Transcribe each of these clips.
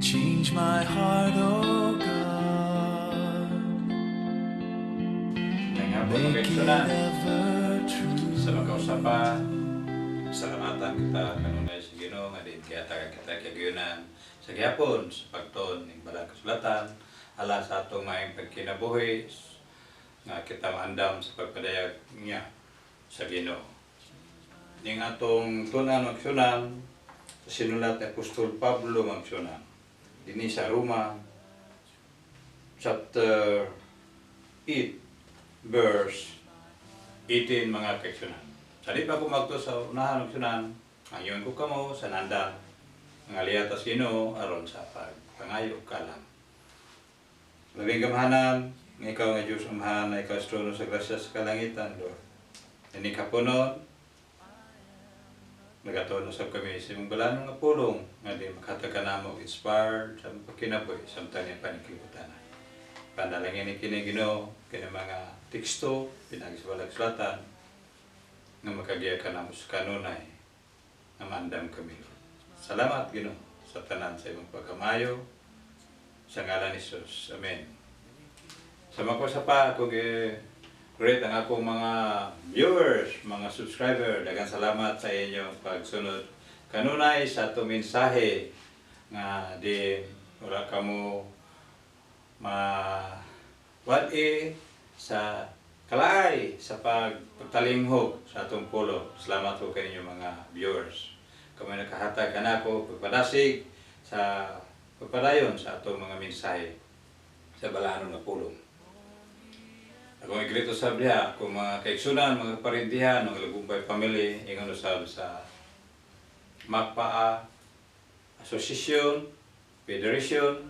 Change my heart, oh God. Nga po Make it mga ever true. Sa makausapan, salamatan kita kanunay sa Ginoo nga diin kaya taga kita kagayunan sa gihapon sa pagtuon ning balang kasulatan alang sa atong maayong pagkinabuhi nga kita maandam sa pagpadayag niya sa Ginoo. Ning atong tunan, magsunan, sa sinulat ni Apostol Pablo, magsunan, dinhi sa Roma chapter 8 verse 18, mga kaigsunan. Sa di pa ko magto sa unahan, magsunan, hangyoon ko kamo sa nandang mga lihat sa Ginoo aron sa pagpangayo og kalam. Labing gamhanan, nga ikaw nga Diyos Amahan, na ikaw sa trono sa grasya sa kalangitan, Lord. Ini kapunon, nagatuon usab kami sa imong balaan nga pulong nga di makatag ka namo inspired sa among pagkinabuhi samtang niya paniklibutan. Panalangin ni kini, Ginoo, kini mga teksto pinagi sa balang kasulatan nga makagiya ka namo sa kanunay nga maandam kami, Lord. Salamat, Ginoo, sa tanan sa imong pagkamayo sa ngalan ni Jesus. Amen. Sa makusa pa ako greet ang akong mga viewers, mga subscriber. Daghang salamat sa inyong pagsunod kanunay sa atong mensahe nga di wala kamo ma wad sa kalaay sa pagtalinghog sa atong pulong. Salamat po kay inyong mga viewers. Kami nakahatag kanako pagpadasig sa pagpadayon sa atong mga mensahe sa balaano nga pulong. Akong i-greet usab diha akong mga kaigsunan, mga parintihan, mga Lagumpay family, ingon usab sa MAPAA Association, Federation,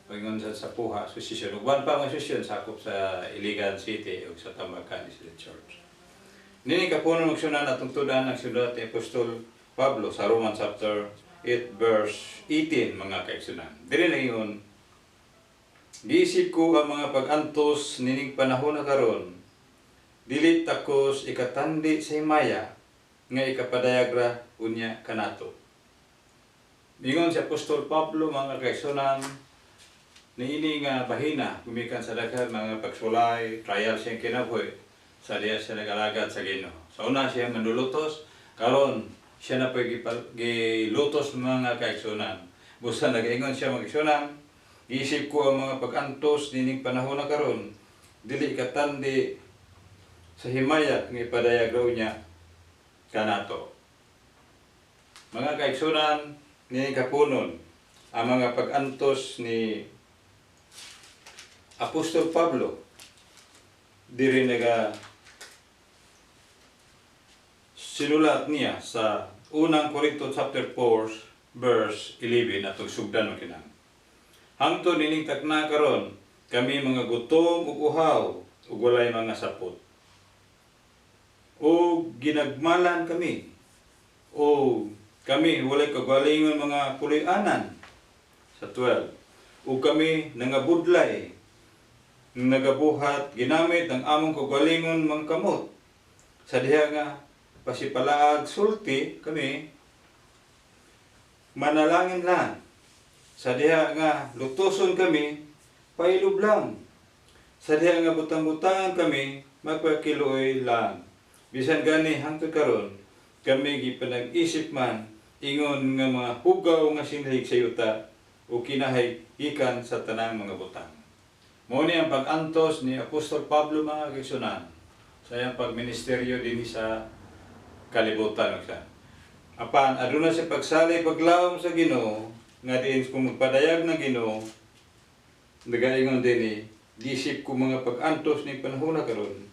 o ingon sa Puha Association. Ug uban pa mga association sakop sa Iligan City ug sa Tambacan District Church. Nini kapuno, magsunan, atong tudan ang sulat ni Apostol Pablo sa Roman chapter 8 verse 18, mga kaigsunan. Diri na ingon, "Giisip ko ang mga pag-antos nining panahon na karon dili takos ikatandi sa himaya nga ikapadayag ra unya kanato." Ingon si Apostol Pablo, mga kaigsunan, niini nga bahina gumikan sa daghan mga pagsulay, trial siyang kinabuhi sa diya siya nag-alagad sa Ginoo. Sa una siya manlulutos, karon siya na po'y gilutos, mga kaigsunan. Busa nag-ingon siya, mga kaigsunan, "Isip ko ang mga pag-antos nining panahon na karon dili katandi sa himaya nga ipadayag raw niya kanato." Mga kaigsunan, ni kapunon, ang mga pag-antos ni Apostol Pablo diri naga sinulat niya sa Unang Korinto chapter 4 verse 11, atong sugdan mo kinang. "Hangtod nining takna karon kami mga gutom ug uhaw ug walay mga sapot. O ginagmalan kami o kami walay kagalingon mga puloy-anan." Sa 12. "Ug kami nangabudlay, nagabuhat ginamit ang among kagalingon mga kamot. Sa diha nga pasipalaag sulti kami, manalangin lang. Sa diha nga lutoson kami, pailob lang. Sa diha nga butang-butangan kami, magpakiluoy lang. Bisan gani hangtod karon kami gipanag-isip man ingon nga mga hugaw nga sinhig sa yuta o kinahay gikan sa tanang mga butang." Mao ni ang pag-antos ni Apostol Pablo, mga kaigsunan, sa iyang pagministeryo dinhi sa kalibutan. Siya. Apan aduna siya pagsalig paglawom sa Ginoo nga diin kung magpadayag ng Ginoo nagaingon dinhi, "Gisip ko mga pag-antos ni panahon na karon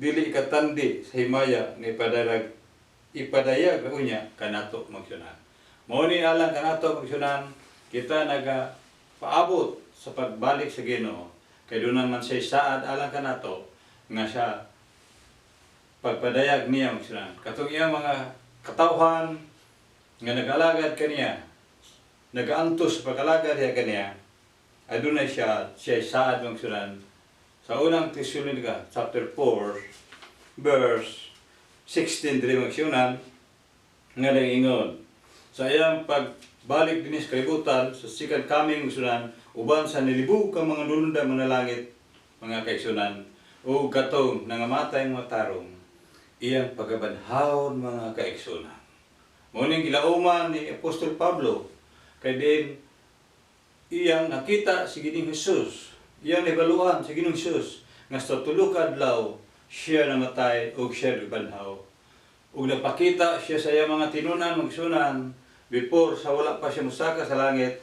dili ikatandi sa himaya nga ipadayag unya kanato," magsunan. Mao ni alang kanato, magsunan, kita naga paabot sa pagbalik sa Ginoo kay doon man siya saad alang kanato nga siya pagpadayag niya, magsunan. Katong iyang mga katawhan nga nag-alagad kaniya, nagaantos sa pag-alagad niya kaniya, adunay siya saad, magsunan, sa Unang Tesalonica chapter 4 verse 16 diri, magsunan, nga nag-ingon sa iyang pagbalik Pagbalik dinhi sa kalibutan sa second coming, mga, uban sa nilibog ka mga nulunda, mga langit, mga kaigsunan, o katong nangamatay mga tarong, iyang pagabanhawon, mga kaigsunan. Mao ning gilauman ni Apostol Pablo kay din iyang nakita si Ginoong Jesus. Iyang nahibaluan si Ginoong Jesus nga sa tulo ka adlaw siya namatay ug siya gibanhaw. Ug nagpakita siya sa iyang mga tinunan, mga igsunan, before sa wala pa siya musaka sa langit,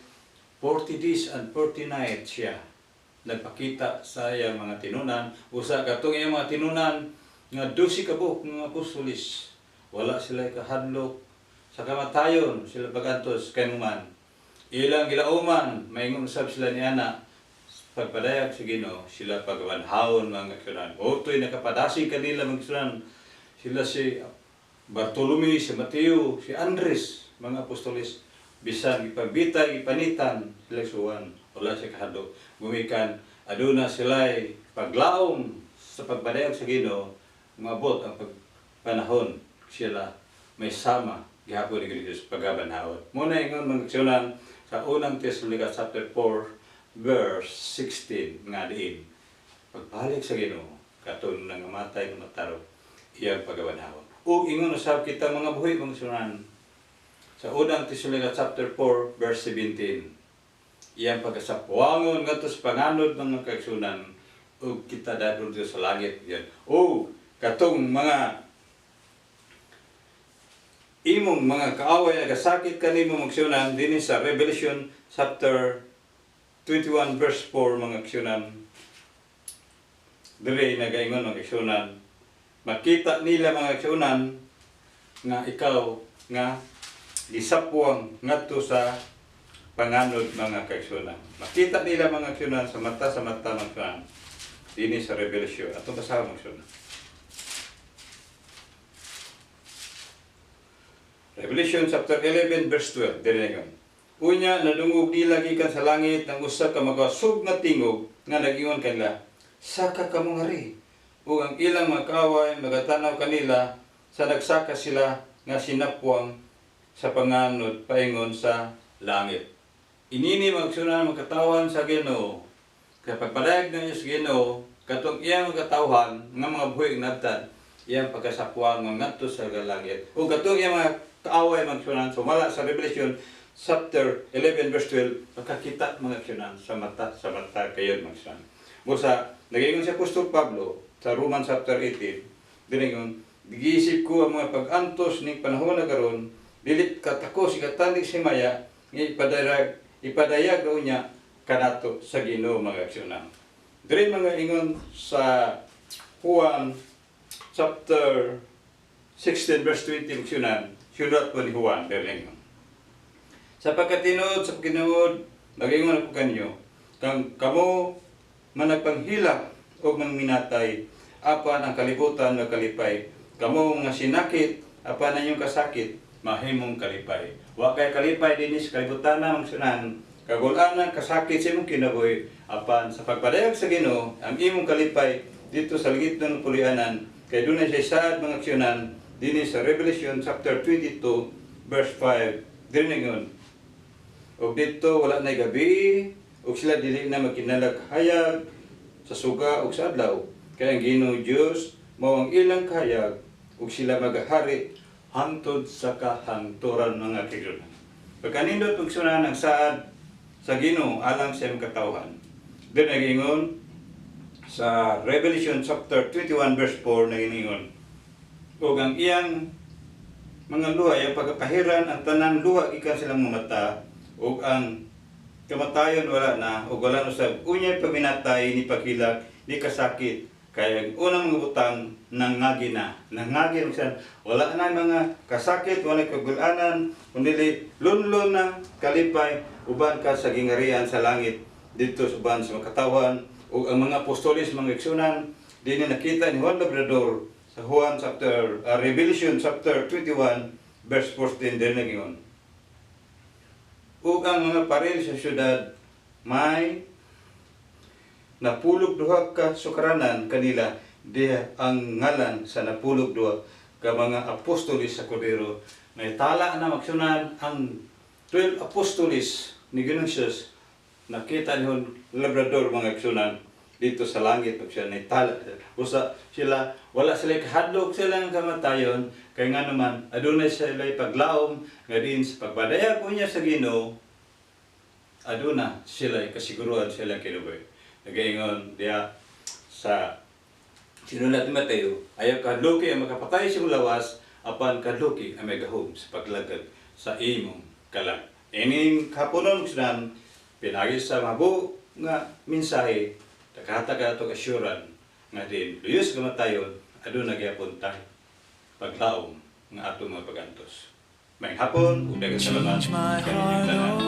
40 days and 40 nights siya nagpakita sa iyang mga tinunan. Usa katong iyang mga tinunan nga 12 ka buok nga apostoles, wala sila kahadlok sa kamatayon sila pagantos kay man ilang gilauman, maingon usab sila ni ana pagpadayag sa Ginoo sila pagabanhawon, mga igsunan. Utoy nakapadasig kanila, mga igsunan, sila si Bartolome, si Mateo, si Andres, mga apostoles, bisan gipabitay, gipanitan sila suwan, wala siya kahadlok. Gumikan aduna sila'y paglaom sa pagpadayag sa Ginoo, maabot ang pagpanahon sila may sama gihapon ni Jesus pagabanhawon. Muna ingon, mga igsunan, sa Unang Tesalonica chapter 4 verse 16 nga diin pagbalik sa Ginoo, katong nangamatay nga matarong, iyang pagabanhawon. Ug ingon usab kita mga buhi, mga igsunan, sa Unang Tesalonica chapter 4 verse 17, iyang pagkasapwangon ngadto sa panganod, mga kaigsunan, ug kita dadon dito sa langit yan. Ug katong mga imong mga kaaway nagasakit kanimo, mga igsunan, dinhi sa Revelation chapter 21 verse 4, mga igsunan, dire nagaingon, mga igsunan, makita nila, mga igsunan, nga ikaw nga gisapwang ngadto sa panganod, mga kaigsunan. Makita nila, mga igsunan, sa mata, mga igsunan, dinhi sa Revelation. Atong basahon, mga igsunan. Revelation chapter 11 verse 12, dire na. Unya nadungog nila gikan sa langit ang usa ka makasug nga tingog nga nag-ingon kanila, "Saka kamo ngari." Ug ang ilang mga kaaway magatanaw kanila sa nagsaka sila nga sinapwang sa panganod paingon sa langit. Inini, mga igsunan, mga katawhan sa Ginoo. Kay pagpadayag ng Diyos Ginoo, katong iyang mga katawhan nga mga buhi nabtan, iyang pagkasapwang nga ngadto sa langit. Ug katong iyang mga kaaway, mga igsunan, sumala sa Revelation chapter 11 verse 12, makakita, mga igsunan, sa mata kayo, mga igsunan. Busa, nagaingon si Apostol Pablo sa Romans chapter 18, diningon, "Giisip ko ang mga pag-antos ning panahon na karon, dili katakos ikatandig si maya, nga ipadayag daw niya kanato sa Ginoo," mga igsunan. Dire mga ingon sa Juan chapter 16 verse 20, mga igsunan, sulat po ni Juan, dire ingon. "Sa pagkatinuod, sa pagtinuod, magaingon ako kanyo, kang kamo managpanghilak o mangminatay, apan ang kalibutan nagkalipay. Kamo mga sinakit, apan ang inyong kasakit mahimong kalipay." Wa kay kalipay dinhi sa kalibutan na, mga igsunan, kagulanan, kasakit sa imong kinabuhi, apan sa pagpadayag sa Ginoo, ang imong kalipay dito sa langit ng pulianan, kay dunay siya saad, mga igsunan, dinhi sa Revelation chapter 22 verse 5, diri ningon, "Ug dito wala na gabi, ug sila dili na magkinahanglag hayag sa suga ug sa adlaw. Kay ang Ginoo Dios mao ang ilang kahayag, ug sila magahari hangtod sa kahangturan," mga kaigsunan. Pagkanindot, pagsunan ang saad sa Ginoo alang sa iyang katawhan. Then nagingon sa Revelation chapter 21 verse 4, nagingon, "Ug ang iyang mga luha, iyang pagkapahiran ang tanan luha gikan silang mga mata, ug ang kamatayon wala na, ug wala na usab unyay paminatay, ni paghilak, ni kasakit, kay ang unang mga butang nangagi na." Nangagi siya. Wala na mga kasakit, wala kagulanan, kundi lunlun na kalipay uban ka sa gingarian sa langit dito sa uban sa mga katawan ug ang mga apostoles, mga igsunan, dinhi nakita ni Juan Labrador sa Juan chapter Revelation chapter 21 verse 14, din nagingon, "Ug ang mga paril sa syudad may 12 ka sukaranan kanila, diha ang ngalan sa 12 ka mga apostoles sa Kordero." May tala na, magsunan, ang 12 apostoles ni Ginoong Jesus nakita nihon Labrador, mga igsuonan, dito sa langit pag siya nitala. Usa sila, wala sila kahadlok sila ng kamatayon kay nga naman adunay sila paglaom nga din sa pagpadayag unya sa Ginoo, aduna sila kasiguruhan sila kinabuhi. Nagaingon diya sa sinulat ni Mateo, "Ayaw kahadloki ang makapatay sa imong lawas, apan kahadloki ang may gahom sa paglaglag sa imong kalag." Ining kapunon sudan, pinagi sa mabu nga mensahe, nakahatag ato assurance nga din luyos kamatayon, aduna gyapon tay paglaom nga ato mga pagantos. Maayong hapon, ug daghang salamat Change my kaninyong heart, tanan. oh